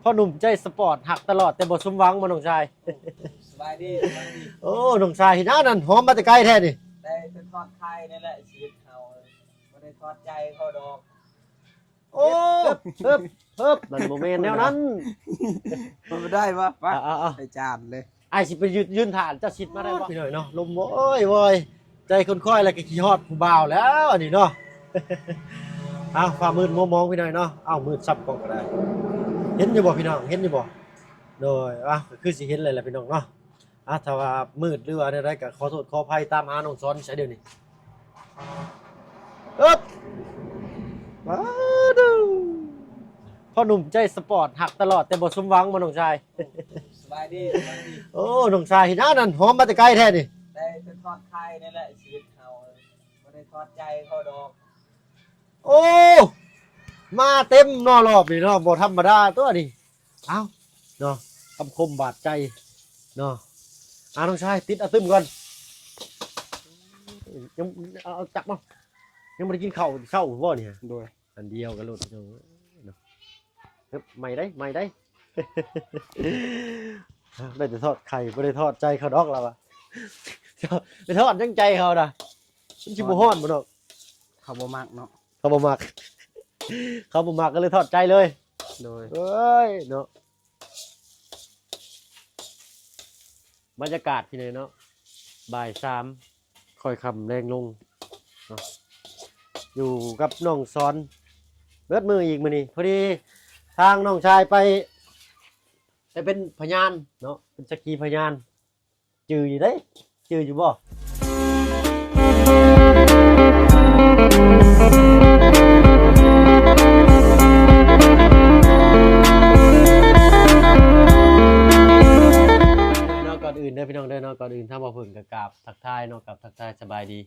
ພໍ່ໜຸ່ມໃຈສະປອດ ຮັກຕະຫຼອດແຕ່ບໍ່ສົມຫວັງ ບໍ່ນ້ອງຊາຍ? ສະບາຍດີ ສະບາຍດີ. ໂອ້ ນ້ອງຊາຍເຮັດຫຍັງນັ້ນ ຫອມມາແຕ່ໄກແທ້ນີ້? ໄດ້ໄປທອດໄຂ່ນີ້ແຫຼະ ຊີວິດເຮົາບໍ່ໄດ້ທອດໃຈເຂົາດອກ. ໂອ້ ເຮີບ ເຮີບ ເຮີບ ມັນບໍ່ແມ່ນແນວນັ້ນ. ມັນບໍ່ໄດ້ວະ ໄປ ເອົາ ເອົາ ເອົາ ໃສ່ຈານເລີຍ. ອ້າຍຊິໄປຢືນ ຢືນຖ້າເຈົ້າຊິດມາໄດ້ບໍ່? ພີ່ນ້ອງເນາະ ລົມໂວຍໂວຍ ໃຈຄົນຄອຍແລ້ວກໍຄິດຮອດຜູ້ບ່າວແລ້ວອັນນີ້ເນາະ. ອ້າວ ຟ້າມືດມົວມອງພີ່ນ້ອງເນາະ. ອ້າວ ມືດຊັບກ້ອງກໍໄດ້ ເຫັນຢູ່ບໍ່ພີ່ນ້ອງ ເຫັນຢູ່ບໍ່? ໂດຍ ອ້າວ ກໍຄືຊິເຫັນແລ້ວແຫຼະພີ່ນ້ອງເນາະ. ອ່າ ຖ້າວ່າມືດ ຫຼືວ່າແນວໃດກໍຂໍໂທດຂໍອະໄພ. ຕາມຫານ້ອງສອນຢູ່ໃສດຽວນີ້? ເອີບ ປາດໂທ້ ພໍ່ໜຸ່ມໃຈສະປອດ ຮັກຕະຫຼອດແຕ່ບໍ່ສົມຫວັງ ບໍ່ນ້ອງຊາຍ? ສະບາຍດີ ສະບາຍດີ. ໂອ້ ນ້ອງຊາຍເຮັດຫຍັງນັ້ນ ຫອມມາແຕ່ໄກແທ້ນີ້? ໄດ້ໄປທອດໄຂ່ນີ້ແຫຼະ ຊີວິດເຮົາບໍ່ໄດ້ທອດໃຈເຂົາດອກ. ໂອ້ ມາເຕັມເນາະ ຮອບນີ້ເນາະ ບໍ່ທຳມະດາຕົວນີ້. ອ້າວ ເນາະ ຄຳຄົມບາດໃຈເນາະ. ອ່າ ນ້ອງຊາຍ ຕິດອາຕຶມກ່ອນ. ຍັງ ເອົາ ເອົາຈັບມາ. ຍັງບໍ່ໄດ້ກິນເຂົ້າເຊົ້າບໍ່ນີ້? ໂດຍ ອັນດຽວກັນໂລດເນາະ. ເອີບ ໃໝ່ໄດ໋ ໃໝ່ໄດ໋. ໄດ້ແຕ່ທອດໄຂ່ ບໍ່ໄດ້ທອດໃຈເຂົາດອກລາວວ່າ. ໄປທອດຫຍັງໃຈເຂົານະ ມັນຊິບໍ່ຮ້ອນບໍ່ນ້ອງ? ເຂົາບໍ່ມັກເນາະ. ເຂົາບໍ່ມັກ ເຂົາບໍ່ມັກກໍເລີຍທອດໃຈເລີຍ. ໂດຍ ເອີຍ ເນາະ ບັນຍາກາດທີ່ນີ້ເນາະ ບ່າຍສາມ ຄ່ອຍຄ່ຳແລງລົງເນາະ ຢູ່ກັບນ້ອງສອນເບິດມື້ອີກມື້ນີ້. ພໍດີທາງນ້ອງຊາຍໄປ ໄປເປັນພະຍານເນາະ ເປັນສັກຂີພະຍານ. ຈື່ຢູ່ເດ້ ຈື່ຢູ່ບໍ່? ເນາະ ກ່ອນອື່ນເດີພີ່ນ້ອງເດີເນາະ ກ່ອນອື່ນທາງບ່າວເຜິ້ງກໍກາບທັກທາຍເນາະ ກັບທັກທາຍສະບາຍດີ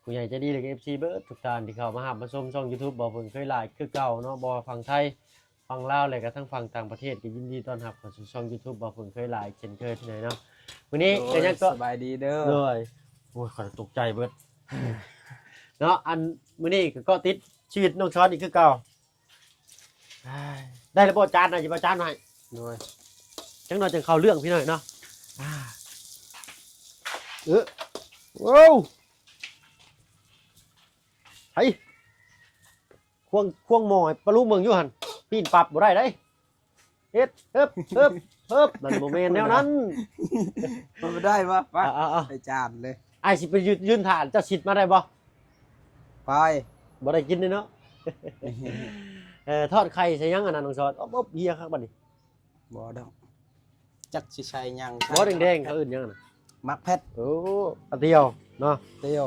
ຜູ້ໃຫຍ່ໃຈດີ ແລະກໍເອັຟຊີເບິດທຸກທ່ານທີ່ເຂົ້າມາຮັບມາຊົມຊ່ອງຢູທູບບ່າວເຜິ້ງເຄີຍຫຼາຍຄືເກົ່າເນາະ ບໍ່ວ່າຝັ່ງໄທ ຝັ່ງລາວ ແລະກະທັງຝັ່ງຕ່າງປະເທດ ກໍຍິນດີຕ້ອນຮັບເຂົ້າສູ່ຊ່ອງຢູທູບບ່າວເຜິ້ງເຄີຍຫຼາຍເຊັ່ນເຄີຍເຊັ່ນໃດເນາະ. ມື້ນີ້ກໍຍັງ ສະບາຍດີເດີ. ໂດຍ ໂອ້ຍ ຂ້ອຍຕົກໃຈເບິດເນາະ. ອັນ ມື້ນີ້ກໍເກາະຕິດຊີວິດນ້ອງສອນອີກຄືເກົ່າ. ໄດ້ແລ້ວບໍ່ຈານນະ? ຊິເອົາຈານມາໃຫ້. ໂດຍ ຈັກໜ້ອຍຈັ່ງເຂົ້າເລື່ອງພີ່ນ້ອງເນາະ. ເອີ ໂອ້ ໃຜ ຄວງ ຄວງໝໍ້ໃຫ້ປາລຸງເບິ່ງຢູ່ຫັ້ນ ປີ້ນປັບບໍ່ໄດ້ເດ້. ເຮັດ ເຮີບ ເຮີບ ເຮີບ ມັນບໍ່ແມ່ນແນວນັ້ນ. ມັນບໍ່ໄດ້ວະ ໄປ ເອົາ ເອົາ ເອົາ ໃສ່ຈານເລີຍ. ອ້າຍຊິໄປຢືນ ຢືນຖ້າເຈົ້າຊິດມາໄດ້ບໍ່? ໄປ ບໍ່ໄດ້ກິນເດ້ເນາະ. ເອີ ທອດໄຂ່ໃສ່ຫຍັງອັນນັ້ນນ້ອງສອນ? ອົບ ອົບ ເຮຍຄັກບັດນີ້. ບໍ່ດອກ ຈັກຊິໃສ່ຫຍັງ ບໍ່ ແດງໆ ເຂົາເອີ້ນຫຍັງນະ? ໝາກແພັດ. ໂອ້ ອາດຽວເນາະ ດຽວ.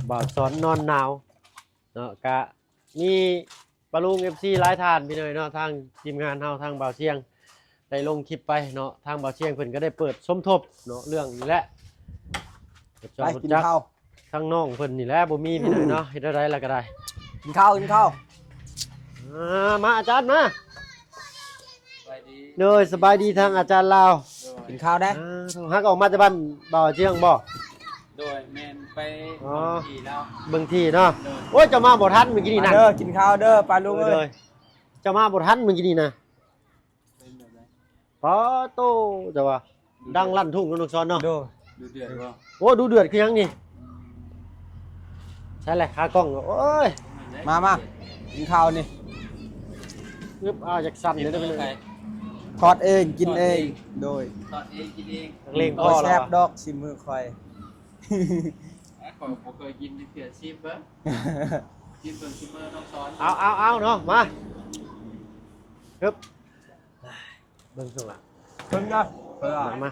ບ່າວສອນນອນໜາວເນາະ. ກະມີປາລຸງ ເອັຟຊີ ຫຼາຍທ່ານພີ່ນ້ອງເນາະ ທາງທີມງານເຮົາ ທາງບ່າວຊຽງໄດ້ລົງຄລິບໄປເນາະ. ທາງບ່າວຊຽງເພິ່ນກໍໄດ້ເປີດສົມທົບເນາະ ເລື່ອງນີ້ແຫຼະ ໄປກິນເຂົ້າ. ທາງນ້ອງເພິ່ນນີ້ແຫຼະບໍ່ມີພີ່ນ້ອງເນາະ ເຮັດແນວໃດລະກໍໄດ້. ກິນເຂົ້າ ກິນເຂົ້າ. ອ່າ ມາອາຈານມາ. ສະບາຍດີ. ໂດຍ ສະບາຍດີທາງອາຈານລາວ. ໂດຍ ກິນເຂົ້າໄດ້. ອ່າ ຮັກອອກມາແຕ່ບ້ານບ່າວຊຽງບໍ່? ໂດຍ ແມ່ນ ໄປ ອໍ ເບິ່ງທີ່ລາວ ເບິ່ງທີ່ເນາະ. ໂດຍ ໂອ້ຍ ເຈົ້າມາບໍ່ທັນມື້ກີ້ນີ້ນະ. ມາເດີ ກິນເຂົ້າເດີ ປາລຸງເອີຍ. ໂດຍ ເຈົ້າມາບໍ່ທັນມື້ກີ້ນີ້ນະ. ເປັນແບບໃດ? ປາໂຕ ເຈົ້າວ່າ ດຸເດືອດ ດັງລັ່ນທຸ່ງເນາະ ນ້ອງສອນເນາະ. ໂດຍ ດຸເດືອດບໍ່? ໂອ້ ດຸເດືອດຄືຫຍັງນີ້? ໃຊ່ແຫຼະ ຂາກ້ອງ. ໂອ້ຍ ມາ ມາ ກິນເຂົ້ານີ້. ອຶບ ອ້າວ ຢາກສັ່ນເດ້. ທອດເອງ ກິນເອງ. ໂດຍ ທອດເອງ ກິນເອງ. ນັກເລງ ບໍ່ແຊບດອກ ສີມືຂ້ອຍ. ຂ້ອຍບໍ່ເຄີຍກິນຈັກເທື່ອ ຊີມເບິ່ງ ຊີມເບິ່ງ ຊີມເບິ່ງ ນ້ອງສອນ. ເອົາ ເອົາ ເອົາເນາະ ມາ. ອຶບ ເບິ່ງສ່ວນລະ ເບິ່ງນະ ມາ ມາ.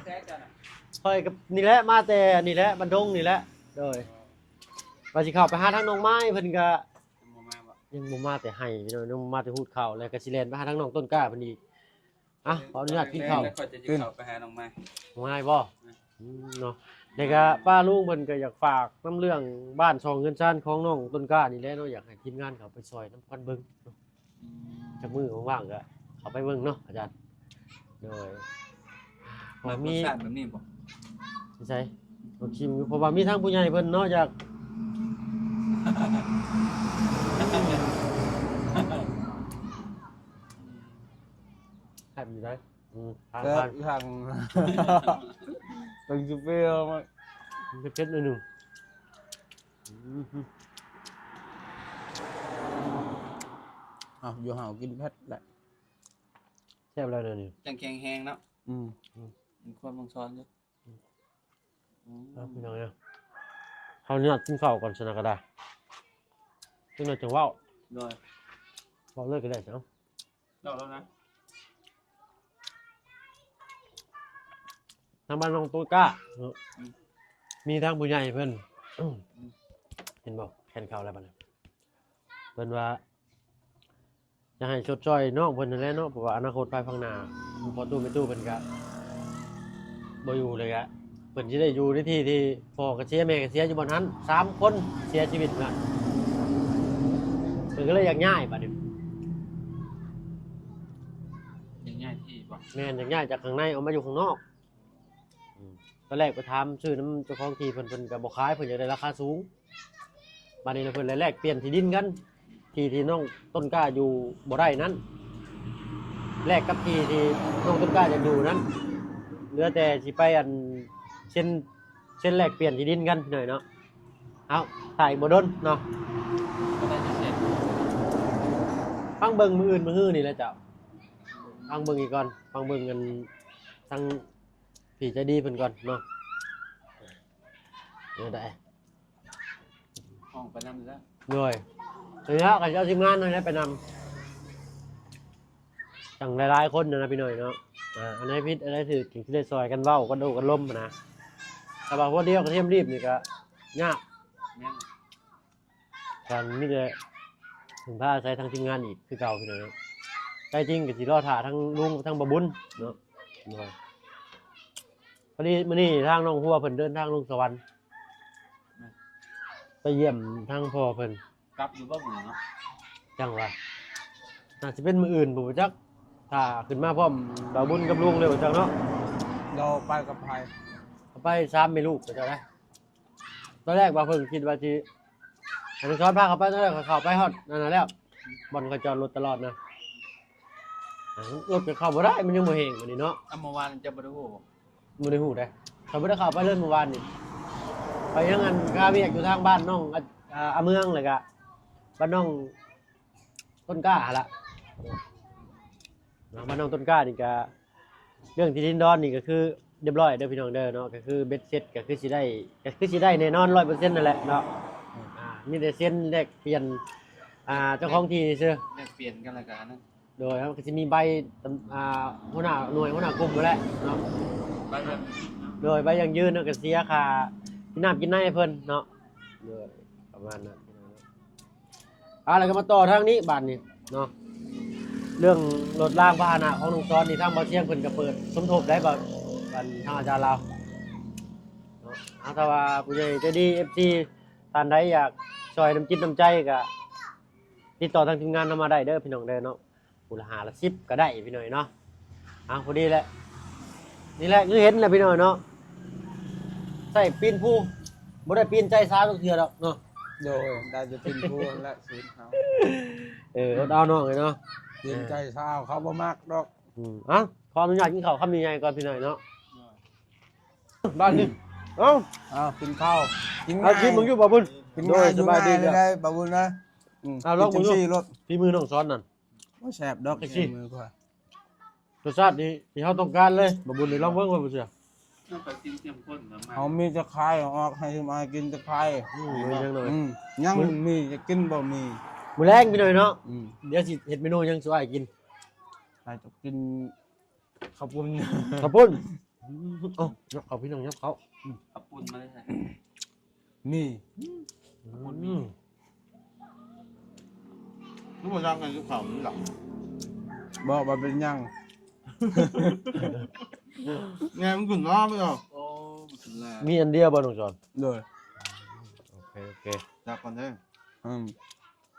ຂ້ອຍກໍນີ້ແຫຼະ ມາແຕ່ນີ້ແຫຼະ ບ້ານດົງນີ້ແຫຼະ. ໂດຍ ວ່າຊິເຂົ້າໄປຫາທາງນ້ອງໄມ້ ເພິ່ນກໍຍັງບໍ່ມາ ຍັງບໍ່ມາແຕ່ໄຮ່ພີ່ນ້ອງ ຍັງບໍ່ມາແຕ່ຮູດເຂົ້າ ແລ້ວກໍຊິແລ່ນໄປຫາທາງນ້ອງຕົ້ນກ້າເພິ່ນອີກ. ອ່ະ ຂໍອະນຸຍາດກິນເຂົ້າ. ແລ້ວຂ້ອຍຈະ ຂຶ້ນ ເຂົ້າໄປຫານ້ອງໄມ້ ນ້ອງໄມ້ບໍ່? ອືມ ເນາະ. ແລ້ວກໍປ້າລຸງເພິ່ນກໍຢາກຝາກນຳເລື່ອງບ້ານຊ່ອງເຮືອນຊານຂອງນ້ອງຕົ້ນກ້ານີ້ແຫຼະເນາະ ຢາກໃຫ້ທີມງານເຂົ້າໄປຊ່ອຍນຳກັນເບິ່ງເນາະ. ອືມ ຈັກມື້ວ່າງໆ ກໍເຂົ້າໄປເບິ່ງເນາະອາຈານ. ໂດຍ ມັກມີ ລົດຊາດແບບນີ້ບໍ່? ໃສ ບໍ່ ຊິມຢູ່ ເພາະວ່າມີທາງຜູ້ໃຫຍ່ເພິ່ນເນາະ ຢາກ ເອີ ບຢູ່ໃດ໋. ອືມ ທາງ ແຊບ ຜ່ານ ອີກທາງ ເປັນຊິເປຍ ມັນເຜັດໜ້ອຍໜຶ່ງ. ອືມ ເອົາ ຢູ່ເຮົາກິນເຜັດແຫຼະ ແຊບແລ້ວເດີນີ້ ຈັ່ງແຂງແຮງເນາະ. ອືມ ອືມ ມີຄວາມລົງຊ້ອນຢູ່. ອືມ ເອົາ ພີ່ນ້ອງເອີຍ ເຮົາຍາດກິນເຂົ້າກ່ອນຊັ້ນນະກໍໄດ້ ຈັ່ງໜ້ອຍຈັ່ງເວົ້າ. ໂດຍ ເວົ້າເລີຍກໍໄດ້ຊັ້ນ. ເຈົ້າແລ້ວນະ ທາງບ້ານນ້ອງຕົ້ນກ້າເນາະ ອືມ ມີທາງຜູ້ໃຫຍ່ເພິ່ນ ອືມ ເຫັນບໍ່ ແຂນເຂົ້າແລ້ວບັດນີ້ ເພິ່ນວ່າ ຢາກໃຫ້ຊົດຊ່ອຍນ້ອງເພິ່ນຫັ້ນແຫຼະເນາະ ເພາະວ່າອະນາຄົດພາຍພາກໜ້າ ພໍ່ຕູ້ແມ່ຕູ້ເພິ່ນກະບໍ່ຢູ່ເລີຍ ກະ ເພິ່ນຊິໄດ້ຢູ່ໃນທີ່ທີ່ພໍ່ກໍເສຍ ແມ່ກໍເສຍ ຢູ່ບ່ອນຫັ້ນ ສາມຄົນເສຍຊີວິດນະ ເພິ່ນກໍເລີຍຢາກຍ້າຍບັດນີ້. ຢາກຍ້າຍທີ່ບໍ່? ແມ່ນ ຢາກຍ້າຍຈາກຂ້າງໃນອອກມາຢູ່ຂ້າງນອກ. ອືມ ຕອນແລກໄປຖາມຊື້ນຳເຈົ້າຂອງທີ່ເພິ່ນ ເພິ່ນກໍບໍ່ຂາຍ ເພິ່ນຢາກໄດ້ລາຄາສູງ. ບັດນີ້ລະເພິ່ນແລກປ່ຽນທີ່ດິນກັນ ທີ່ທີ່ນ້ອງຕົ້ນກ້າຢູ່ບໍ່ໄດ້ນັ້ນ ແລກກັບທີ່ທີ່ນ້ອງຕົ້ນກ້າຈະຢູ່ນັ້ນ ເຫຼືອແຕ່ຊິໄປອັນເຊັນ ເຊັນແລກປ່ຽນທີ່ດິນກັນໜ້ອຍເນາະ. ເອົາ ຖ້າອີກບໍ່ດົນເນາະ ກໍໄດ້ເຊັນ ຟັງເບິ່ງມື້ອື່ນມື້ຮືນີ້ແຫຼະເຈົ້າ ຟັງເບິ່ງອີກກ່ອນ ຟັງເບິ່ງອັນທາງ ພີ່ໃຈດີເພິ່ນກ່ອນເນາະ ແນວໃດ ຫ້ອງໄປນຳເດີ. ໂດຍ ເອີ ກໍຈະເອົາທີມງານນັ້ນແຫຼະໄປນຳ ຕັ້ງຫຼາຍໆຄົນນະ ພີ່ນ້ອງເນາະ ອ່າ ອັນໃດຜິດອັນໃດຖືກ ຈຶ່ງຊິໄດ້ຊ່ອຍກັນເວົ້າກັນໂອ້ກັນລົມນະ ຖ້າວ່າຄົນດຽວກະທຽມລີບນີ້ກະຍາກ ແມ່ນ ກະມີແຕ່ເພິ່ງພາອາໄສທາງທີມງານອີກຄືເກົ່າ ພີ່ນ້ອງເນາະ ແຕ່ຈິງກະຊິລໍຖ້າທາງລຸງທາງບ່າວບຸນເນາະ. ໂດຍ ພໍດີມື້ນີ້ທາງນ້ອງຫົວເພິ່ນເດີນທາງລົງສະຫວັນ ໄປຢ້ຽມທາງພໍ່ເພິ່ນ ກັບຢູ່ບໍ່ມື້ນີ້ເນາະ ຈັ່ງວ່າ ໜ້າຊິເປັນມື້ອື່ນພຸ້ນບໍ່ຈັກ ຖ້າຂຶ້ນມາພ້ອມບ່າວບຸນກັບລຸງເລີຍບໍ່ຈັກເນາະ. ລາວໄປກັບໃຜ? ເຂົາໄປສາມແມ່ລູກເຂົາເຈົ້າໄດ໋ ຕອນແລກບ່າວເພິ່ງຄິດວ່າຊິໃຫ້ນ້ອງສອນພາເຂົາໄປ ຕອນແລກເຂົາເຂົ້າໄປຮອດນັ້ນນະແລ້ວ ບ່ອນເຂົາຈອດລົດຕະຫຼອດນະ ລົດກໍເຂົ້າບໍ່ໄດ້ ມັນຍັງບໍ່ແຫ້ງບັດນີ້ເນາະ. ອາ ເມື່ອວານເຈົ້າບໍ່ໄດ້ຮູ້ບໍ່? ບໍ່ໄດ້ຮູ້ເດ້ ຂ້ອຍບໍ່ໄດ້ເຂົ້າໄປເລີຍເມື່ອວານນີ້ ຂ້ອຍຍັງອັນຄາວຽກຢູ່ທາງບ້ານນ້ອງ ອາ ອາເມືອງ ແລ້ວກະບ້ານນ້ອງຕົ້ນກ້າຫັ້ນລະ ເນາະ ບ້ານນ້ອງຕົ້ນກ້ານີ້ກະ ເລື່ອງທີ່ດິນດອນນີ້ກໍຄືຮຽບຮ້ອຍເດີພີ່ນ້ອງເດີເນາະ ກໍຄືເບັດເສັດກໍຄືຊິໄດ້ ກໍຄືຊິໄດ້ແນ່ນອນຮ້ອຍເປີເຊັນນັ້ນແຫຼະເນາະ. ອືມ ອ່າ ມີແຕ່ເຊັນແລກປ່ຽນ ອ່າ ເຈົ້າຂອງທີ່ຊື່ ແລກປ່ຽນກັນ ແລ້ວກໍອັນນັ້ນ ໂດຍ ເຮົາກໍຊິມີໃບ ອ່າ ຫົວໜ້າໜ່ວຍ ຫົວໜ້າກຸ່ມຫັ້ນແຫຼະເນາະ ໃບຢັ້ງຢືນເນາະ ໂດຍ ໃບຢັ້ງຢືນ ແລ້ວກໍເສຍຄ່າກິນນ້ຳກິນໃນໃຫ້ເພິ່ນເນາະ ໂດຍ ປະມານນັ້ນ. ເອົາ ແລ້ວກໍມາຕໍ່ທາງນີ້ບາດນີ້ເນາະ ເລື່ອງລົດລາງພາຫະນະຂອງນ້ອງສອນນີ້ ທາງບ່າວຊຽງເພິ່ນກໍເປີດສົມທົບໄດ້ ບາດ ບາດທາງອາຈານລາວເນາະ. ເອົາ ຖ້າວ່າຜູ້ໃຫຍ່ໃຈດີ ເອັຟຊີ ທ່ານໃດຢາກຊ່ອຍນ້ຳຈິດນ້ຳໃຈ ກໍຕິດຕໍ່ທາງທີມງານເຮົາມາໄດ້ເດີພີ່ນ້ອງເດີເນາະ. ຜູ້ລະຫ້າລະສິບກໍໄດ້ພີ່ນ້ອງເນາະ. ເອົາ ພໍດີແຫຼະ ນີ້ແຫຼະ ຄືເຫັນແຫຼະພີ່ນ້ອງເນາະ ໃຊ້ປີນພູ ບໍ່ໄດ້ປີນໃຈສາວຈັກເທື່ອດອກເນາະ. ໂດຍ ໄດ້ແຕ່ປີນພູຫັ້ນແຫຼະຊີວິດເຮົາ. ເອີ ອົດເອົານ້ອງເອີຍເນາະ ປີນໃຈສາວເຂົາບໍ່ມັກດອກ. ອືມ ເອົ້າ ຂໍອະນຸຍາດກິນເຂົ້າຄຳໃຫຍ່ໆກ່ອນພີ່ນ້ອງເນາະ. ບາດນີ້ ເອົ້າ ເອົາ ກິນເຂົ້າ ກິນ ເອົາ ກິນເບິ່ງຢູ່ບ່າວບຸນ. ກິນ ໂດຍ ສະບາຍດີເດີບ່າວບຸນນະ. ອືມ ເອົາ ລອງເບິ່ງດູ ຝີມືນ້ອງສອນນັ້ນ ບໍ່ແຊບດອກ ເອັກຊີ ມືກວ່າ ລົດຊາດນີ້ທີ່ເຮົາຕ້ອງການເລີຍ. ບ່າວບຸນນີ້ລອງເບິ່ງວ່າບໍ່ເຊື່ອ ເຮົາໄປກິນເຂັ້ມຂຸ້ນນຳ ເຮົາມີແຕ່ຄາຍອອກ ໃຫ້ມາກິນແຕ່ຄາຍ. ອືມ ຍັງໜ້ອຍ ອືມ ຍັງມີ ຢາກກິນບໍ່ມີ. ມື້ແລງພີ່ນ້ອງເນາະ. ອືມ ດຽວຊິເຮັດເມນູຫຍັງສູ່ອ້າຍກິນ? ອ້າຍຈະກິນ ເຂົ້າປຸ້ນ ເຂົ້າປຸ້ນ. ອືມ ເອົາ ຫຍັບເຂົ້າພີ່ນ້ອງ ຫຍັບເຂົ້າ. ອືມ ເຂົ້າປຸ້ນມາເລີຍ ມີ ອືມ ເຂົ້າປຸ້ນມີ. ອືມ ຄືບໍ່ນັ່ງກັນກັບເຂົ້ານີ້ລະ? ບໍ່ ບໍ່ເປັນຫຍັງ ແມ່ນມັນຂຶ້ນມາບໍ່ເອົາ. ໂອ້ ມັນຂຶ້ນແລ້ວ ມີອັນດຽວບໍ່ນ້ອງສອນ? ໂດຍ ໂອເຄ ໂອເຄ ຈັບກ່ອນເດີ. ອືມ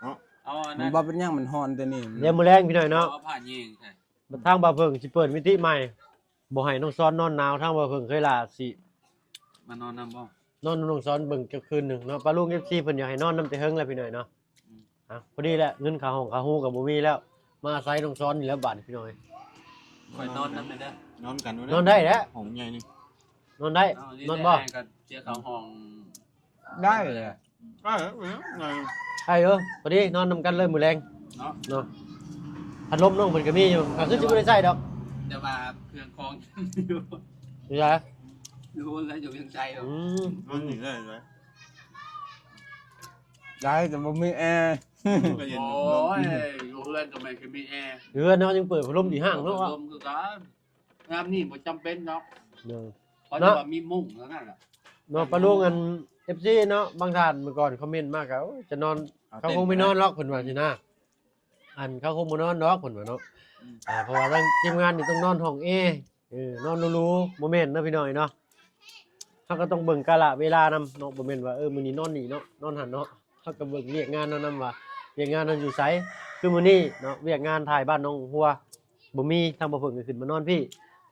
ເອົາ ເອົາອັນນັ້ນ ມັນບໍ່ເປັນຫຍັງ ມັນຮ້ອນແຕ່ນີ້. ດຽວມື້ແລງພີ່ນ້ອງເນາະ ເອົາຜ້າແຍງໃສ່ ທາງບ່າວເພິ່ງຊິເປີດມິຕິໃໝ່ ບໍ່ໃຫ້ນ້ອງສອນນອນໜາວ. ທາງບ່າວເພິ່ງເຄີຍລາຊິມານອນນຳບໍ່? ນອນນຳນ້ອງສອນເບິ່ງຈັກຄືນໜຶ່ງເນາະ. ປ້າລຸງ ເອັຟຊີ ເພິ່ນຢາກໃຫ້ນອນນຳແຕ່ເຫິງແລ້ວພີ່ນ້ອງເນາະ. ອືມ ອ່ະ ພໍດີແຫຼະ ເງິນຄ່າຫ້ອງຄ່າຫູກໍບໍ່ມີແລ້ວ ມາອາໄສນ້ອງສອນນີ້ແຫຼະບາດນີ້ພີ່ນ້ອງເອີຍ. ຂ້ອຍນອນນຳແດ່ເດີ ນອນກັນ ນອນໄດ້ແຫຼະ ຫ້ອງໃຫຍ່ນີ້ ນອນໄດ້ ນອນບໍ່ ກໍເສຍເຂົ້າຫ້ອງ ໄດ້ເລີຍ ໄດ້ເລີຍ ໄດ້ເລີຍ ພໍດີນອນນຳກັນເລີຍມື້ແລງເນາະ ເນາະ ພັດລົມນ້ອງເພິ່ນກໍມີຢູ່ ກໍຄືຊິບໍ່ໄດ້ໃຊ້ດອກ ແຕ່ວ່າເຄື່ອງຂອງຢູ່ ຢູ່ໃສ ຢູ່ແລ້ວຢູ່ວຽງໄຊ ອືມ ນອນນີ້ໄດ້ເລີຍ ໄດ້ແຕ່ບໍ່ມີແອ ໂອ້ຍ ຢູ່ເຮືອນກໍແມ່ນຄືມີແອ ເຮືອນເຮົາຍັງເປີດພັດລົມຢູ່ຫ້າງເນາະ ພັດລົມຄືກັນ ຍາມນີ້ບໍ່ຈຳເປັນເນາະ ເນາະ ເພາະວ່າມີມຸ້ງເທົ່ານັ້ນແຫຼະ ເນາະ ປາລຸງ ອັນ ເອັຟຊີ ເນາະ ບາງທ່ານມື້ກ່ອນຄອມເມັນມາກໍ ໂອ້ຍ ຈະນອນ ເຂົາຄົງໄມ່ນອນດອກ ເພິ່ນວ່າຊີ້ນະ ອັນ ເຂົາຄົງບໍ່ນອນດອກ ເພິ່ນວ່າເນາະ ອືມ ອ່າ ເພາະວ່າທາງທີມງານນີ້ຕ້ອງນອນຫ້ອງແອ ເອີ ນອນຫຼູໆ ບໍ່ແມ່ນເນາະ ພີ່ນ້ອງເນາະ ເຮົາກໍຕ້ອງເບິ່ງກາລະເວລານຳເນາະ ບໍ່ແມ່ນວ່າ ເອີ ມື້ນີ້ນອນນີ້ເນາະ ນອນຫັ້ນເນາະ ເຮົາກໍເບິ່ງວຽກງານເຮົານຳວ່າ ວຽກງານເຮົາຢູ່ໃສ ຄືມື້ນີ້ເນາະ ວຽກງານຖ່າຍບ້ານໜອງຫົວ ບໍ່ມີ ທາງບ່າວເຜິ້ງກໍຂຶ້ນມານອນພີ້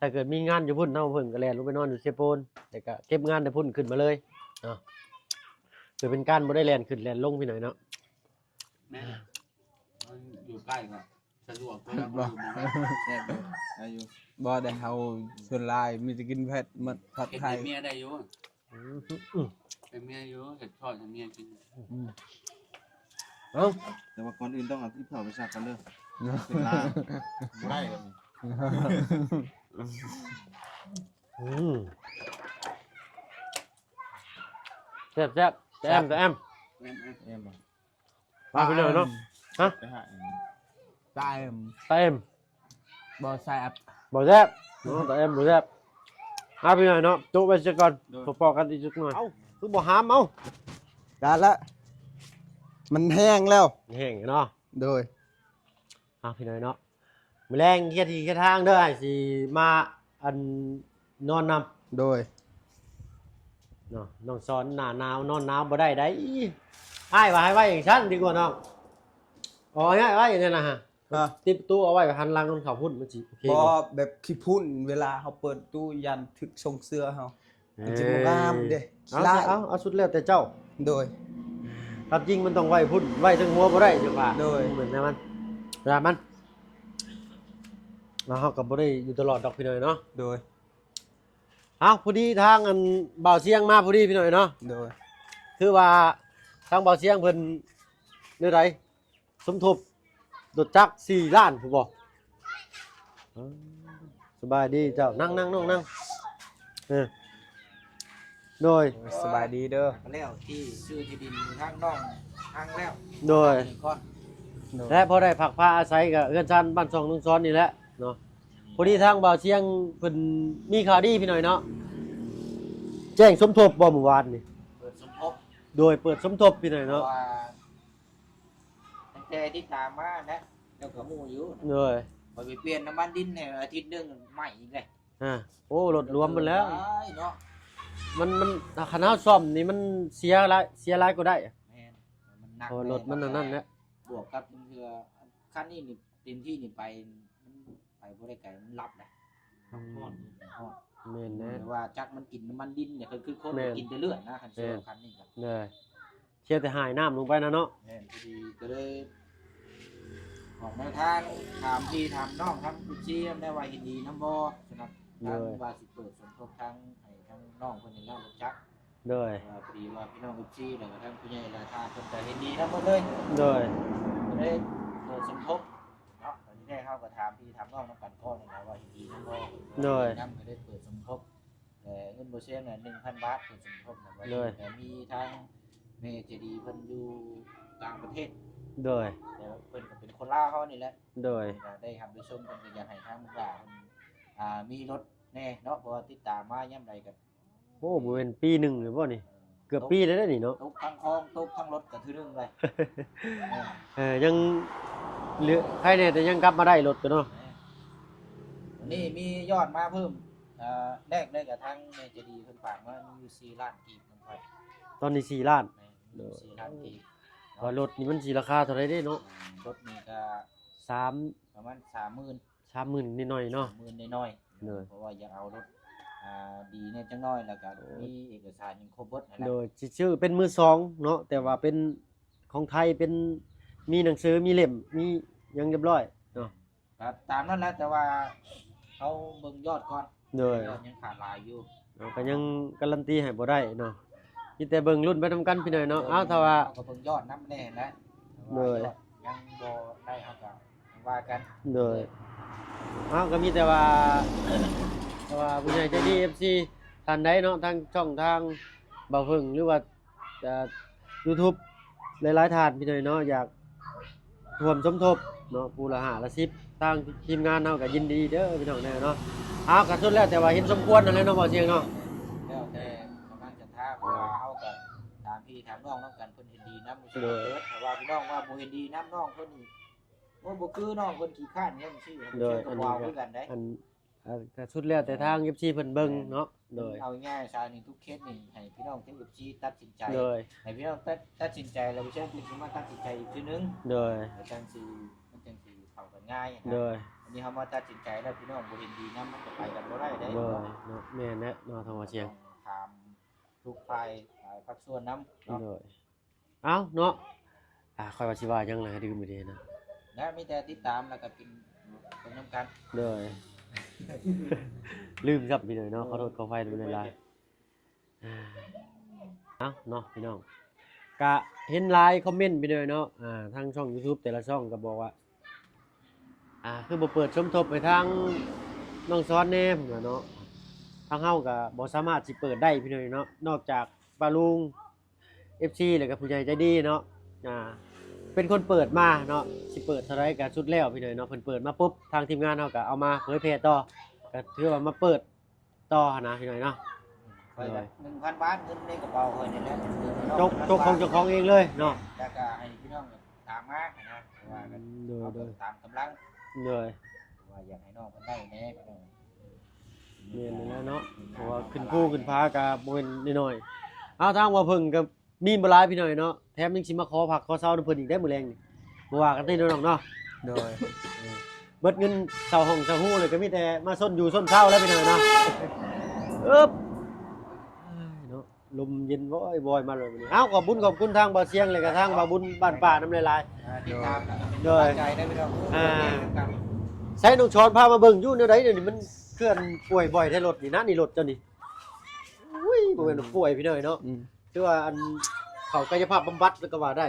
ຖ້າເກີດມີງານຢູ່ພຸ້ນ ທາງບ່າວເຜິ້ງກໍແລ່ນລົງໄປນອນຢູ່ເຊໂປນ ແລ້ວກໍເກັບງານແຕ່ພຸ້ນຂຶ້ນມາເລີຍເນາະ ເພື່ອເປັນການບໍ່ໄດ້ແລ່ນຂຶ້ນແລ່ນລົງພີ່ນ້ອງເນາະ ແມ່ນ ມັນຢູ່ໃກ້ກໍສະດວກ ແຊບຢູ່ ໄດ້ຢູ່ ບໍ່ໄດ້ເຮົາສ່ວນຫຼາຍມີແຕ່ກິນແພັດ ມັນຜັດໄທ ເຮັດໃຫ້ເມຍໄດ້ຢູ່ ອືມ ເປັນເມຍຢູ່ ເຮັດທອດໃຫ້ເມຍກິນ ອືມ ເອົ້າ ແຕ່ວ່າກ່ອນອື່ນຕ້ອງເອົາທີ່ເຜົາໄປຊັກກ່ອນເດີ ເປັນລາ ບໍ່ໄດ້ດອກ ອືມ ແຊບໆ ຕະແອມ ຕະແອມ ແມ່ນ ແມ່ນ ມາພີ່ນ້ອງເນາະ ຮະ ຕາເອັມ ຕາເອັມ ບໍ່ແຊບ ບໍ່ແຊບເນາະ ຕາເອັມບໍ່ແຊບ ມາພີ່ນ້ອງເນາະ ໂຈະໄວ້ຊະກ່ອນ ໂດຍ ພໍ້ກັນອີກຈັກໜ່ອຍ ເອົ້າ ຄືບໍ່ຫາມ ເອົ້າ ໄດ້ລະ ມັນແຫ້ງແລ້ວ ແຫ້ງເນາະ ໂດຍ ເອົາ ພີ່ນ້ອງເນາະ ມື້ແລງເຮັດທີ່ເຮັດທາງເດີ ອ້າຍຊິມາ ອັນ ນອນນຳ ໂດຍ ເນາະ ນ້ອງສອນ ໜ້າໜາວນອນໜາວບໍ່ໄດ້ໃດ໋ ອ້າຍວ່າໃຫ້ໄວ້ຈັ່ງຊັ້ນດີກວ່ານ້ອງ ເອົາໄວ້ ໄວ້ນັ້ນນະ ຮະ ຕິດປະຕູເອົາໄວ້ ຫັນຫຼັງມັນເຂົ້າພຸ້ນ ມັນຊິໂອເຄ ບໍ່ ແບບຂີ້ຝຸ່ນ ເວລາເຮົາເປີດປະຕູຢ້ານຖືກຊົງເສື້ອເຮົາ ມັນຊິບໍ່ງາມເດ້ ເອີ ຂີ້ລ້າຍ ເອົາ ເອົາ ເອົາ ເອົາ ສຸດແລ້ວແຕ່ເຈົ້າ ໂດຍ ຄວາມຈິງມັນຕ້ອງໄວ້ພຸ້ນ ໄວ້ເທິງຫົວບໍ່ໄດ້ ຈັ່ງວ່າ ໂດຍ ເບິ່ງແນວມັນ ເວລາມັນ ແລ້ວເຮົາກໍບໍ່ໄດ້ຢູ່ຕະຫຼອດດອກພີ່ນ້ອງເນາະ ໂດຍ ເອົ້າ ພໍດີທາງອັນບ່າວຊຽງມາພໍດີພີ່ນ້ອງເນາະ ໂດຍ ຄືວ່າທາງບ່າວຊຽງເພິ່ນແນວໃດ ສົມທົບລົດຈັກສີ່ລ້ານພຸ້ນບໍ່? ເອີ ສະບາຍດີເຈົ້າ ນັ່ງໆ ນ້ອງນັ່ງ ເອີ ໂດຍ ສະບາຍດີເດີ ແລ້ວທີ່ຊື້ທີ່ດິນຢູ່ທາງນ້ອງທາງແລ້ວ ໂດຍ ແລະພໍໄດ້ພັກພາອາໄສກໍເຮືອນຊານບ້ານຊ່ອງລຸງສອນນີ້ແຫຼະເນາະ ພໍດີທາງບ່າວຊຽງເພິ່ນມີຂ່າວດີພີ່ນ້ອງເນາະ ແຈ້ງສົມທົບບໍ່ມື້ວານນີ້ ເປີດສົມທົບ ໂດຍ ເປີດສົມທົບພີ່ນ້ອງເນາະ ເພາະວ່າ ຕັ້ງແຕ່ຕິດຕາມມານະ ເຈົ້າກໍຮູ້ຢູ່ ໂດຍ ຂ້ອຍໄປປ່ຽນນ້ຳມັນດິນໃຫ້ອາທິດໜຶ່ງໄໝ້ອີກເດ້ ຮະ ໂອ້ ລົດລວມໝົດແລ້ວ ເນາະ ມັນ ມັນ ຄັນເຮົາສ້ອມນີ້ມັນເສຍຫຼາຍ ເສຍຫຼາຍກວ່າໄດ້ ແມ່ນ ມັນໜັກ ເພາະວ່າລົດມັນອັນນັ້ນແຫຼະ ບວກກັບເທື່ອ ຄັນນີ້ນີ້ເຕັມທີ່ນີ້ໄປ ມັນໄປບໍ່ໄດ້ໄກ ມັນຫຼັບນະ ພັກຜ່ອນ ພັກຜ່ອນ ແມ່ນແຫຼະ ແຕ່ວ່າຈັກມັນກິນນ້ຳມັນດິນນີ້ ຄືຄົນ ແມ່ນ ກິນແຕ່ເລືອດນະ ຄັນຊິວ່າ ແມ່ນ ຄັນນີ້ກໍ ໂດຍ ເສຍແຕ່ຫາຍນ້ຳລົງໄປນະເນາະ ແມ່ນ ພໍດີກໍເລີຍອອກແນວທາງ ຖາມພີ່ຖາມນ້ອງທາງເອັຟຊີນຳແດ່ວ່າເຫັນດີນຳບໍ່ ສຳລັບ ໂດຍ ທາງວ່າຊິເປີດສົມທົບທາງໃຫ້ທາງນ້ອງເພິ່ນນີ້ແລ້ວ ຈັກ ໂດຍ ວ່າພໍດີວ່າພີ່ນ້ອງເອັຟຊີ ແລ້ວກໍທາງຜູ້ໃຫຍ່ຫຼາຍທ່ານເພິ່ນກໍເຫັນດີນຳໝົດເລີຍ ໂດຍ ກໍເລີຍເປີດສົມທົບເນາະ ຕອນນີ້ເຮົາກໍຖາມພີ່ຖາມນ້ອງນຳກັນກ່ອນນະວ່າເຫັນດີນຳບໍ່ ໂດຍ ນຳກໍໄດ້ເປີດສົມທົບ ແຕ່ເງິນບໍ່ແພງນະ ໜຶ່ງພັນບາດ ເພິ່ນສົມທົບນະ ໂດຍ ກໍມີທາງແມ່ໃຈດີເພິ່ນຢູ່ຕ່າງປະເທດ ໂດຍ ແຕ່ວ່າເພິ່ນກໍເປັນຄົນລາວເຮົານີ້ແຫຼະ ໂດຍ ກໍໄດ້ຮັບໄດ້ຊົມ ເພິ່ນກໍຢາກໃຫ້ທາງລູກຫຼານເພິ່ນ ອ່າ ມີລົດແດ່ເນາະ ເພາະວ່າຕິດຕາມມາຍາມໃດກໍ ໂອ້ ບໍ່ແມ່ນປີໜຶ່ງເລີຍບໍ່ນີ້ ເອີ ເກືອບປີແລ້ວເດ້ນີ້ເນາະ ຕົກທັງຄອງຕົກທັງລົດກໍເທື່ອໜຶ່ງເລີຍ ເອີ ຍັງເຫຼືອໃຄແດ່ ແຕ່ຍັງກັບມາໄດ້ລົດກໍເນາະ ນີ້ມີຍອດມາເພີ່ມ ເອີ ແລກໄດ້ກັບທາງແມ່ໃຈດີເພິ່ນຝາກມາມີຢູ່ສີ່ລ້ານກີບນຳຂ້ອຍ ຕອນນີ້ສີ່ລ້ານ ແມ່ນ ໂດຍ ສີ່ລ້ານກີບ ວ່າລົດນີ້ມັນຊິລາຄາເທົ່າໃດເດ້ເນາະ ລົດນີ້ກໍສາມ ປະມານສາມໝື່ນ ສາມໝື່ນໜ້ອຍໆເນາະ ສາມໝື່ນໜ້ອຍໆ ໂດຍ ເພາະວ່າຢາກເອົາລົດ ອ່າ ດີແດ່ຈັກໜ້ອຍ ແລ້ວກໍ ໂອ້ຍ ມີເອກະສານຫຍັງຄົບເບິດຫັ້ນແຫຼະ ໂດຍ ຊິຊື້ເປັນມືສອງເນາະ ແຕ່ວ່າເປັນຂອງໄທ ເປັນ ມີໜັງສື ມີເຫຼັ້ມ ມີຫຍັງຮຽບຮ້ອຍເນາະ ກໍຕາມນັ້ນແຫຼະ ແຕ່ວ່າ ເຮົາເບິ່ງຍອດກ່ອນ ໂດຍ ຍອດຍັງຂາດຫຼາຍຢູ່ ເຮົາກໍຍັງກາຣັນຕີໃຫ້ບໍ່ໄດ້ເນາະ ມີແຕ່ເບິ່ງລຸ້ນໄປນຳກັນພີ່ນ້ອງເນາະ. ເອົາ ຖ້າວ່າ ເຮົາກໍເບິ່ງຍອດນຳແດ່ແຫຼະ ໂດຍ ວ່າຍອດຍັງບໍ່ໄດ້ ເຮົາກໍວ່າກັນ ໂດຍ ເຮົາກໍມີແຕ່ວ່າ ແຕ່ວ່າຜູ້ໃຫຍ່ໃຈດີ ເອັຟຊີ ທ່ານໃດເນາະ ທາງຊ່ອງທາງບ່າວເຜິ້ງ ຫຼືວ່າ ຈາກຢູທູບ ຫຼາຍໆທ່ານພີ່ນ້ອງເນາະ ຢາກຮ່ວມສົມທົບເນາະ ຜູ້ລະຫ້າລະສິບ ທາງທີມງານເຮົາກໍຍິນດີເດີພີ່ນ້ອງເດີເນາະ. ເອົາ ກໍສຸດແລ້ວແຕ່ວ່າເຫັນສົມຄວນນັ້ນແຫຼະເນາະ ບ່າວຊຽງເນາະ ແລ້ວແຕ່ກຳລັງສັດທາ ເພາະວ່າເຮົາກໍຖາມພີ່ຖາມນ້ອງນຳກັນ ເພິ່ນເຫັນດີນຳ ໂດຍ ເພິ່ນເປີດ ຖ້າວ່າພີ່ນ້ອງວ່າບໍ່ເຫັນດີນຳນ້ອງເພິ່ນນີ້ ໂອ້ ບໍ່ຄືນ້ອງເພິ່ນຂີ້ຄ້ານເຮັດຈັ່ງຊີ້ ໂດຍ ເພິ່ນກໍບໍ່ເອົາຄືກັນເດ້ ອັນ ອ່າ ກໍສຸດແລ້ວແຕ່ທາງ ເອັຟຊີ ເພິ່ນເບິ່ງເນາະ ໂດຍ ເອົາງ່າຍຊະນີ້ ທຸກເຄສນີ້ໃຫ້ພີ່ນ້ອງທາງ ເອັຟຊີ ຕັດສິນໃຈ ໂດຍ ໃຫ້ພີ່ນ້ອງຕັດ ຕັດສິນໃຈ ແລ້ວຜູ້ຊາຍເພິ່ນຊິມາຕັດສິນໃຈອີກເທື່ອໜຶ່ງ ໂດຍ ແລ້ວຈັ່ງຊິ ມັນຈັ່ງຊິເຂົ້າກັນງ່າຍນະ ໂດຍ ອັນນີ້ເຮົາມາຕັດສິນໃຈແລ້ວ ພີ່ນ້ອງບໍ່ເຫັນດີນຳ ມັນກໍໄປກັນບໍ່ໄດ້ເດ້ ໂດຍ ເນາະ ເນາະ ແມ່ນແຫຼະເນາະ ທາງບ່າວຊຽງ ຕ້ອງຖາມທຸກຝ່າຍ ຫຼາຍພາກສ່ວນນຳເນາະ ໂດຍ. ເອົ້າເນາະ ອ່າ ຂ້ອຍວ່າຊິວ່າຫຍັງລະ ລືມໄປເດນະ ແລ້ວມີແຕ່ຕິດຕາມ ແລ້ວກໍເປັນ ເປັນນຳກັນ ໂດຍ ລືມຊ້ຳພີ່ນ້ອງເນາະ ໂດຍ ຂໍໂທດຂໍອະໄພນຳຫຼາຍໆ. ອ່າ ເອົ້າເນາະພີ່ນ້ອງ ກະເຫັນຫຼາຍຄອມເມັນພີ່ນ້ອງເນາະ ອ່າ ທາງຊ່ອງຢູທູບແຕ່ລະຊ່ອງກໍບອກວ່າ ອ່າ ຄືບໍ່ເປີດສົມທົບໃຫ້ທາງນ້ອງສອນແດ່ ເພິ່ນວ່າເນາະ ທາງເຮົາກໍບໍ່ສາມາດຊິເປີດໄດ້ພີ່ນ້ອງເນາະ ນອກຈາກປ້າລຸງ ເອັຟຊີ ແລ້ວກໍຜູ້ໃຫຍ່ໃຈດີເນາະ ອ່າ ເປັນຄົນເປີດມາເນາະ ຊິເປີດເທົ່າໃດກໍສຸດແລ້ວພີ່ນ້ອງເນາະ ເພິ່ນເປີດມາປຸບ ທາງທີມງານເຮົາກໍເອົາມາເຜີຍແຜ່ຕໍ່ ກໍຖືວ່າມາເປີດຕໍ່ຫັ້ນນະພີ່ນ້ອງເນາະ ຂ້ອຍກໍ ໂດຍ ໜຶ່ງພັນບາດ ເງິນໃນກະເປົາຂ້ອຍນີ້ແຫຼະ ຕົກ ຕົກຂອງເຈົ້າຂອງເອງເລີຍເນາະ ແລ້ວກໍໃຫ້ພີ່ນ້ອງຕາມມາຫັ້ນນະ ເພາະວ່າ ອືມ ໂດຍ ເຮົາກໍຕາມກຳລັງ ໂດຍ ວ່າຢາກໃຫ້ນ້ອງເພິ່ນໄດ້ແດ່ພີ່ນ້ອງ ແມ່ນແລ້ວເນາະ ເພາະວ່າຂຶ້ນພູຂຶ້ນຜາກໍບໍ່ແມ່ນນ້ອຍໆ ເອົາ ທາງວ່າເພິ່ງກໍມີບໍ່ຫຼາຍພີ່ນ້ອງເນາະ ແຖມຍັງຊິມາຂໍພັກຂໍເຊົານຳເພິ່ນອີກໄດ໋ມື້ແລງນີ້ ບໍ່ວ່າກັນຕິນ້ອງເນາະ ໂດຍ ເອີ ເບິດເງິນເຊົ່າຫ້ອງເຊົ່າເຮືອນແລ້ວກໍມີແຕ່ມາຊົນຢູ່ຊົນເຊົາແລ້ວພີ່ນ້ອງເນາະ ເອີບ ເນາະ ລົມເຢັນວອຍໆມາເລີຍມື້ນີ້ ເອົ້າ ຂອບບຸນຂອບຄຸນທາງບ່າວຊຽງ ແລ້ວກໍທາງບ່າວບຸນບ້ານປ່ານຳຫຼາຍໆ ອ່າ ຕິດຕາມ ໂດຍ ໃຈໄດ້ພີ່ນ້ອງ ອ່າ ໃຊ້ນ້ອງສອນພາມາເບິ່ງຢູ່ແນວໃດ ດຽວນີ້ມັນເຄື່ອນປ່ວຍບ່ອຍແທ້ລົດນີ້ນະ ນີ້ລົດເຈົ້ານີ້ ໂອ້ຍ ບໍ່ແມ່ນວ່າປ່ວຍພີ່ນ້ອງເນາະ ອືມ ຄືວ່າອັນ ເຂົ້າກາຍະພາບບຳບັດແລ້ວກໍວ່າໄດ້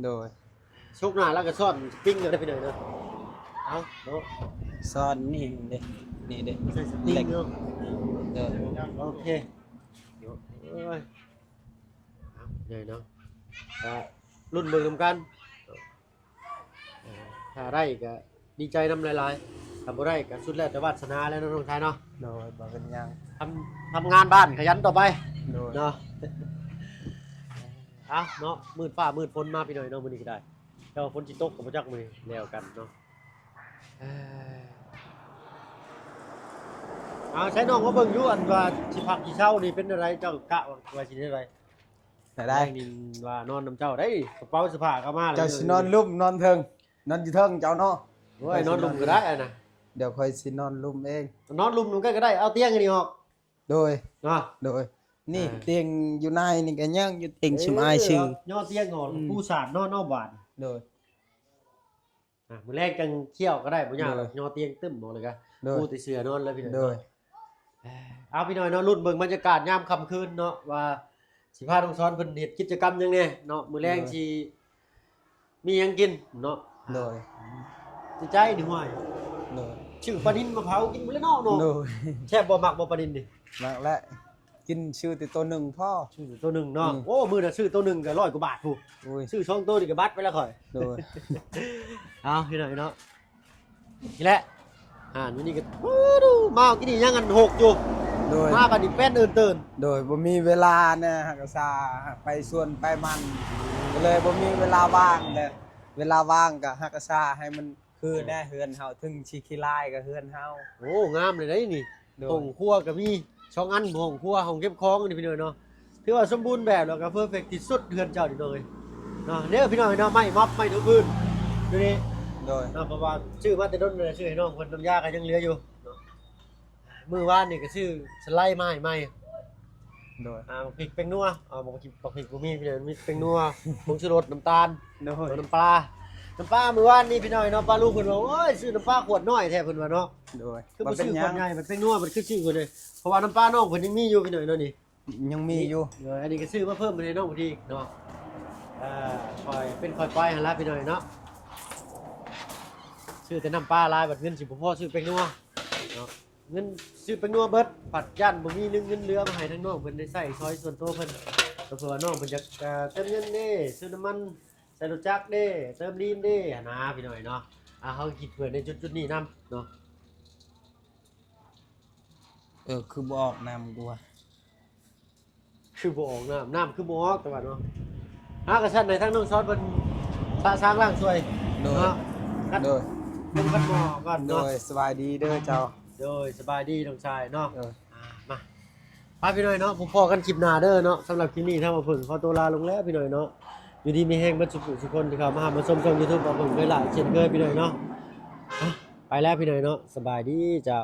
ໂດຍ ສົກໜ້າແລ້ວກໍຊ້ອນສະປຣິງເດີພີ່ນ້ອງເດີ ເອົາເນາະ ຊ້ອນນີ້ເດ້ ນີ້ເດ້ ໃສ່ສະປຣິງເນາະ ໂດຍ ໂອເຄ ໂອ້ຍ ເອົາ ໃຫຍ່ເນາະ ກໍລຸ້ນເບິ່ງນຳກັນ ເອີ ຖ້າໄດ້ກໍດີໃຈນຳຫຼາຍໆ ຖ້າບໍ່ໄດ້ກໍສຸດແລ້ວແຕ່ວາສະໜາແລ້ວເນາະ ນ້ອງຊາຍເນາະ ໂດຍ ບໍ່ເປັນຫຍັງ ທຳ ທຳງານບ້ານຂະຫຍັນຕໍ່ໄປ ໂດຍ ເນາະ ເອົາເນາະ ມືດຟ້າມືດຝົນມາພີ່ນ້ອງເນາະ ມື້ນີ້ກໍໄດ້ ແຕ່ວ່າຝົນຊິຕົກກໍບໍ່ຈັກມື້ນີ້ ແລ້ວກັນເນາະ ເອີ ເອົາ ໃຊ້ນ້ອງມາເບິ່ງຢູ່ ອັນວ່າຊິພັກຊິເຊົານີ້ເປັນແນວໃດ ເຈົ້າກະວ່າ ວ່າຊິແນວໃດ? ໄດ້ ໄດ້ຍິນວ່ານອນນຳເຈົ້າໄດ້ ກະເປົາເສື້ອຜ້າກໍມາແລ້ວ ເຈົ້າຊິນອນລຸ່ມນອນເທິງ ນອນຢູ່ເທິງເຈົ້າເນາະ ໂອ້ຍ ນອນລຸ່ມກໍໄດ້ນະ ດຽວຂ້ອຍຊິນອນລຸ່ມເອງ ນອນລຸ່ມນຳກັນກໍໄດ້ ເອົາຕຽງອັນນີ້ອອກ ໂດຍ ເນາະ ໂດຍ ນີ້ ອ່າ ຕຽງຢູ່ໃນນີ້ກໍຍັງຢູ່ ຕຽງຊຸມອ້າຍຊື່ ຍໍຕຽງອອກ ອືມ ປູສາດນອນເອົາບາດ ໂດຍ ອ່າ ມື້ແລງຈັ່ງຄ້ຽວກໍໄດ້ ບໍ່ຍາກດອກ ໂດຍ ຍໍຕຽງຕຶ້ມອອກເລີຍກະ ໂດຍ ປູແຕ່ເສື້ອນອນເລີຍພີ່ນ້ອງ ໂດຍ ເນາະ ເອົາ ພີ່ນ້ອງເນາະ ລຸ້ນເບິ່ງບັນຍາກາດຍາມຄ່ຳຄືນເນາະ ວ່າຊິພານ້ອງສອນເພິ່ນເຮັດກິດຈະກຳຫຍັງແດ່ເນາະ ມື້ແລງ ໂດຍ ຊິມີຫຍັງກິນເນາະ ໂດຍ ໃຈໆນີ້ ຫ້ວຍ ໂດຍ ຊື້ປານິນມາເຜົາກິນມື້ແລະເນາະ ໂດຍ ແຊບບໍ່ ມັກບໍ່ປານິນນີ້ ມັກແຫຼະ ກິນ ຊື້ແຕ່ໂຕໜຶ່ງພໍ ຊື້ແຕ່ໂຕໜຶ່ງເນາະ ອືມ ໂອ້ ມື້ນະຊື້ໂຕໜຶ່ງກໍຮ້ອຍກວ່າບາດພຸ້ນ ໂອ້ຍ ຊື້ສອງໂຕນີ້ກໍບັດໄປແລ້ວຂ້ອຍ ໂດຍ ເອົາ ພີ່ນ້ອງເນາະ ນີ້ແຫຼະ ອ່າ ມື້ນີ້ກໍ ໂອ້ ມາກິນນີ້ຍັງອັນຫົກຢູ່ ໂດຍ ມາບັດນີ້ແປ້ນເອີນເຕີນ ໂດຍ ບໍ່ມີເວລານະ ຮັກສາໄປສວນໄປມັນ ກໍເລີຍບໍ່ມີເວລາວ່າງເລີຍ ເວລາວ່າງກໍຮັກສາໃຫ້ມັນ ຄືແນ່ເຮືອນເຮົາ ເຖິງຊິຂີ້ລ້າຍກໍເຮືອນເຮົາ ໂອ້ ງາມເລີຍໄດ໋ນີ້ ໂດຍ ຫ້ອງຄົວກໍມີສອງອັນ ຫ້ອງຄົວ ຫ້ອງເກັບຂອງນີ້ພີ່ນ້ອງເນາະ ຖືວ່າສົມບູນແບບ ແລ້ວກໍເພີເຟັກທີ່ສຸດເຮືອນເຈົ້ານີ້ນ້ອງເອີຍເນາະ ເດີພີ່ນ້ອງເນາະ ໄມ້ມັອບໄມ້ຖູພື້ນຢູ່ນີ້ ໂດຍ ເນາະ ເພາະວ່າຊື້ມາແຕ່ດົນແລ້ວ ຊື້ໃຫ້ນ້ອງເພິ່ນ ນ້ຳຢາກໍຍັງເຫຼືອຢູ່ເນາະ ມື້ວານນີ້ກໍຊື້ສະໄລມາໃຫ້ໃໝ່ ໂດຍ ອ່າ ໝາກພິກແປ້ງນົວ ອ່າ ໝາກພິກ ໝາກພິກບໍ່ມີ ມີແຕ່ແປ້ງນົວ ຜົງຊູລົດ ນ້ຳຕານ ໂດຍ ນ້ຳປາ ນ້ຳປາມື້ວານນີ້ພີ່ນ້ອງເນາະ ປ້າລຸງເພິ່ນວ່າ ໂອ້ຍ ຊື້ນ້ຳປາຂວດນ້ອຍແທ້ ເພິ່ນວ່າເນາະ ໂດຍ ຄືບໍ່ຊື້ຂວດໃຫຍ່ ມັນເປັນໜັງ ມັນເປັນນົວ ມັນຄືຊິ້ງພຸ້ນເດ້ ເພາະວ່ານ້ຳປານ້ອງເພິ່ນຍັງມີຢູ່ພີ່ນ້ອງເນາະນີ້ ຍັງມີຢູ່ ເອີ ອັນນີ້ກໍຊື້ມາເພີ່ມໃຫ້ນ້ອງຜູ້ດີເນາະ ເອີ ຄ່ອຍເປັນຄ່ອຍໄປຫັ້ນລະພີ່ນ້ອງເນາະ ຊື້ແຕ່ນ້ຳປາຫຼາຍ ບັດເງິນຊິບໍ່ພໍຊື້ແປ້ງນົວເນາະ ເງິນຊື້ແປ້ງນົວເບິດ ພັດຢ້ານບໍ່ມີເງິນເຫຼືອມາໃຫ້ທາງນ້ອງເພິ່ນໄດ້ໃຊ້ຊ່ອຍສ່ວນຕົວເພິ່ນ ເພາະວ່ານ້ອງເພິ່ນຢາກ ເອີ ເຕີມເງິນເດ້ ຊື້ນ້ຳມັນໃສ່ລົດຈັກເດ້ ເຕີມລີນເດ້ຫັ້ນນະພີ່ນ້ອງເນາະ ອ່າ ເຮົາຄິດເພື່ອໃນຈຸດໆນີ້ນຳເນາະ ເອີ ຄືບໍ່ອອກນ້ຳກູວ່າ ຄືບໍ່ອອກນ້ຳ ນ້ຳຄືບໍ່ອອກ ແຕ່ວ່າເນາະ ຫາກະຊັ້ນໃຫ້ທາງນ້ອງຊອດເພິ່ນສະສາງລ້າງຖ້ວຍ ໂດຍ ເນາະ ໂດຍ ເບິ່ງກັນໝໍ້ກ່ອນ ໂດ ເນາະ ຍ ສະບາຍດີເດີເຈົ້າ ໂດຍ ສະບາຍດີນ້ອງຊາຍເນາະ ໂດຍ ອ່າ ມາ ໄປພີ່ນ້ອງເນາະ ພົບພໍ້ກັນຄລິບໜ້າເດີເນາະ ສຳລັບຄລິບນີ້ທາງບ່າວເຜິ້ງຂໍຕົວລາລົງແລ້ວພີ່ນ້ອງເນາະ ຢູ່ດີມີແຮງເບິດສູ່ຜູ້ສູ່ຄົນທີ່ເຂົ້າມາຮັບມາຊົມຊ່ອງຢູທູບບ່າວເຜິ້ງເລີຍຫຼາຍເຊັ່ນເຄີຍພີ່ນ້ອງເນາະ ອ່ະ ໄປແລ້ວພີ່ນ້ອງເນາະ ສະບາຍດີເຈົ້າ.